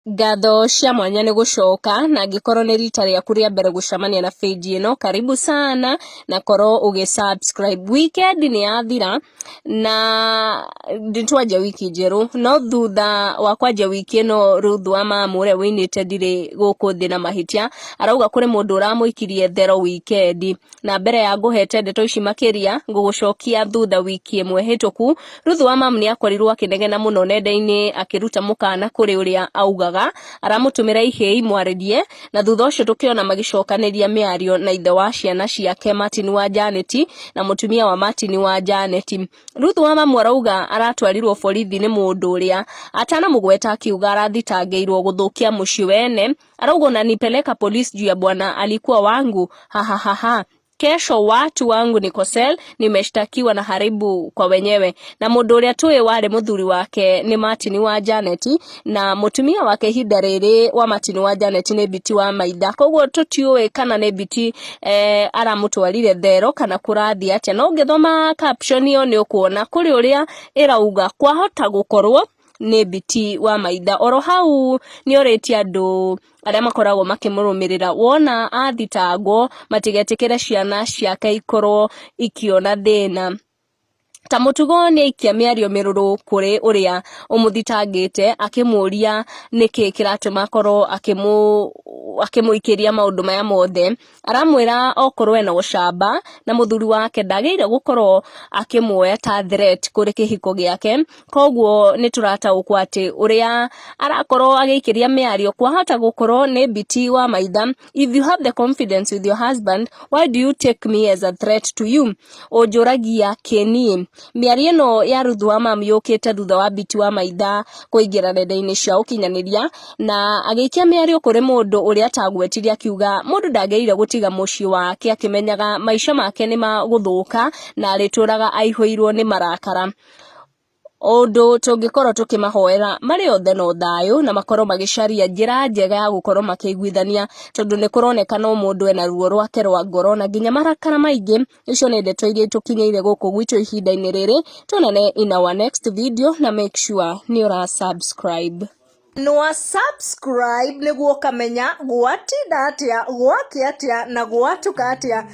Ngatho cia mwanya nĩ gũcoka, na angĩkorwo nĩ rita rĩaku rĩa mbere gũcemania na page ĩno, karibu sana, na korwo ũgĩ subscribe. Weekend nĩ yathira na nĩ twanjia wiki njerũ, no thutha wa kwanjia wiki ĩno, Ruth wa Mamu ũrĩa wĩinĩte "Ndirĩ Gũkũ Thĩ na Mahĩtia" arauga kũrĩ mũndũ ũramũikirie thero weekend. Na mbere ya ngũhete ndeto ici makĩria, ngũgũcokia thutha wiki ĩmwe hĩtũku. Ruth wa Mamu nĩ akorirwo akĩnegena mũno nenda-inĩ, akĩruta mũkana kũrĩ ũrĩa augaga aramũtũmĩra ihĩĩ imwarĩrie, na thutha ũcio tũkĩona magĩcokanĩria mĩario na ithe wa ciana ciake, Martin wa Janet, na mũtumia wa Martin wa Janet. Ruth wa Mamu arauga aratwarirwo borithi nĩ mũndũ ũrĩa atanamũgweta, akiuga arathitangĩirwo gũthũkia mũciĩ wene. Arauga, "Unanipeleka polisi juu ya bwana alikuwa wangu? Hahahaha, kesho watu wangu, niko cell, nimeshtakiwa na haribu kwa wenyewe." Na mũndũ ũrĩa tũĩ warĩ mũthuri wake nĩ Martin wa Janet, na mũtumia wake ihinda rĩrĩ wa Martin wa Janet nĩ Biti wa Maitha. Koguo tũtiũĩ kana nĩ Biti aramũtwarire thero kana kũrathiĩ atĩa, no ũngĩthoma caption ĩyo nĩ ũkuona kũrĩ ũrĩa ĩrauga kwahota gũkorwo nĩ Biti wa Maitha. Oro hau nĩ orĩtie andũ arĩa makoragwo makĩmũrũmĩrĩra, wona athitangwo, matigetĩkĩre ciana ciake ikorwo ikiona thĩna. Ta mũtugo nĩ aikia mĩario mĩrũrũ kũrĩ ũrĩa ũmũthitangĩte, akĩmũria nĩkĩ kĩratũma akorwo akĩmũikĩria maũndũ maya mothe. Aramwĩra okorwo ena ũcamba na mũthuri wake, ndagĩrĩire gũkorwo akĩmuoya ta threat kũrĩ kĩhiko gĩake. Koguo nĩ tũrataũkwo atĩ ũrĩa arakorwo agĩikĩria mĩario kwahota gũkorwo nĩ Biti wa Maitha. "If you have the confidence with your husband, why do you take me as a threat to you? Ũnjũragia kĩ niĩ?" Mĩario ĩno ya Ruth wa Mam yũkĩte thutha wa Biti wa Maitha kũingĩra nenda-inĩ cia ũkinyanĩria na agĩikia mĩario kũrĩ mũndũ ũrĩa atagwetire, akiuga mũndũ ndagĩrĩire gũtiga mũciĩ wake akĩmenyaga maica make nĩ magũthũka na arĩtũraga aihũirwo nĩ marakara. Ũndũ tũngĩkorwo tũkĩmahoera marĩ othe no thayũ, na makorwo magĩcaria njĩra njega ya gũkorwo makĩiguithania, tondũ nĩ kũronekana o mũndũ ena ruo rwake rwa ngoro na nginya marakara maingĩ. Icio nĩ ndeto iria itũkinyĩire gũkũ gwitũ ihinda-inĩ rĩrĩ. Tuonane in our next video, na make sure nĩ ũra subscribe. Nwa subscribe nĩguo ũkamenya gwatinda atĩa, gwakĩa atĩa na gwatuka atĩa.